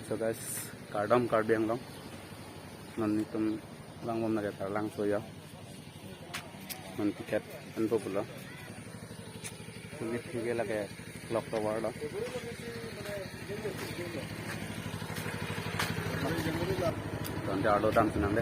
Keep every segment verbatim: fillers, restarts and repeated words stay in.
So guys, kardom Karbi Anglong. Non netum langbom lake Taralangso ya. Non ticket enpo pulo. Ticket ticket lake clock tower lo. Tangte arlo damsi nangde.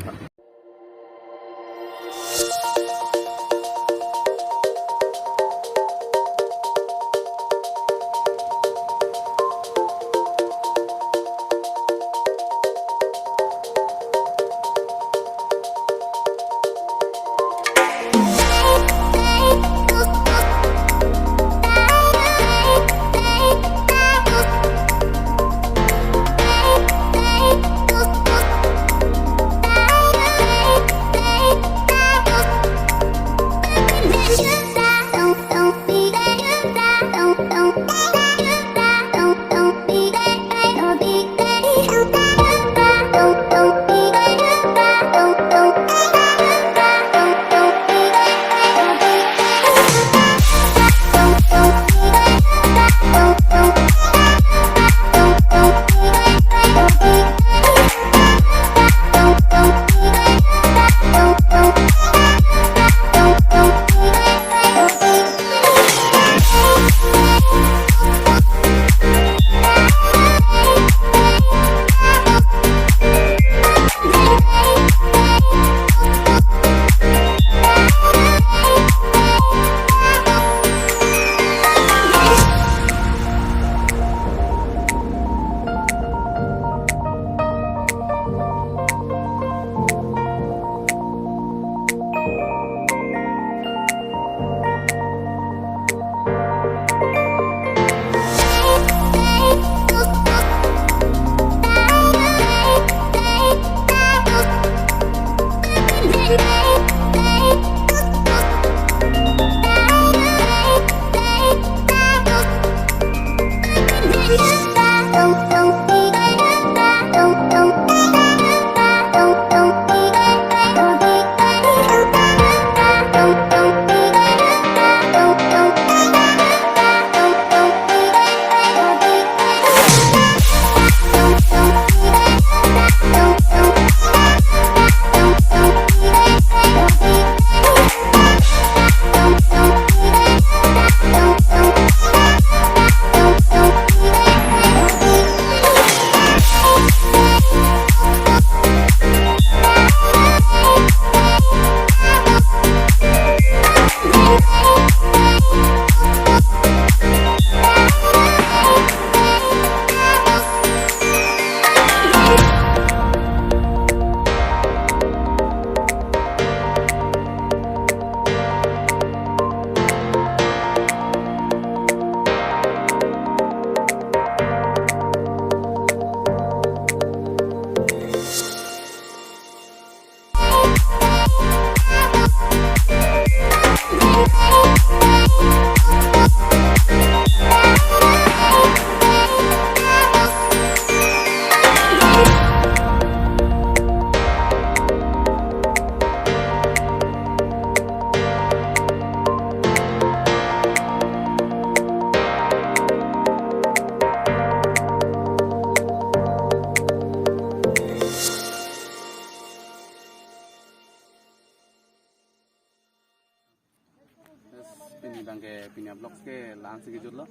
Yes, pini abangke, pini a-vlogs ke la-ansi kejutlo.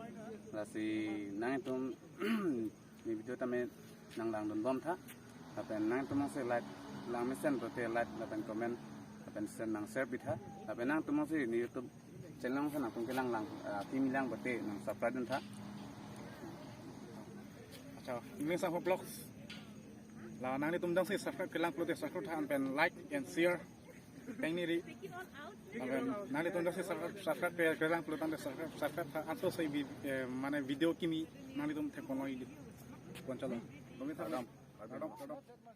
Lasi nanglitum ne video tame nanglangdunbomtha. Lapen nangtum jongsi like lang mesen pulote like lapen comment lapen share nangshare pitha. Lapen nangtum jongsi ne YouTube channel alongsi nangtum kelang lang, ah, timi lang pulote nangsubscribe duntha. Acha, Ning Sangho Vlogs. La nanglitum jongsi subscribe kelang pulote subscribe tha lapen like and share. Pengni ri. Lapen nanglitum jongsi subscribe, subscribe ke, kelang pulo tangte subscribe, subscribe tha, antosi vi-, eh, mane video kimi nanglitum theklong ili. Konchalo. Kami tha. Adam, Adam, Adam.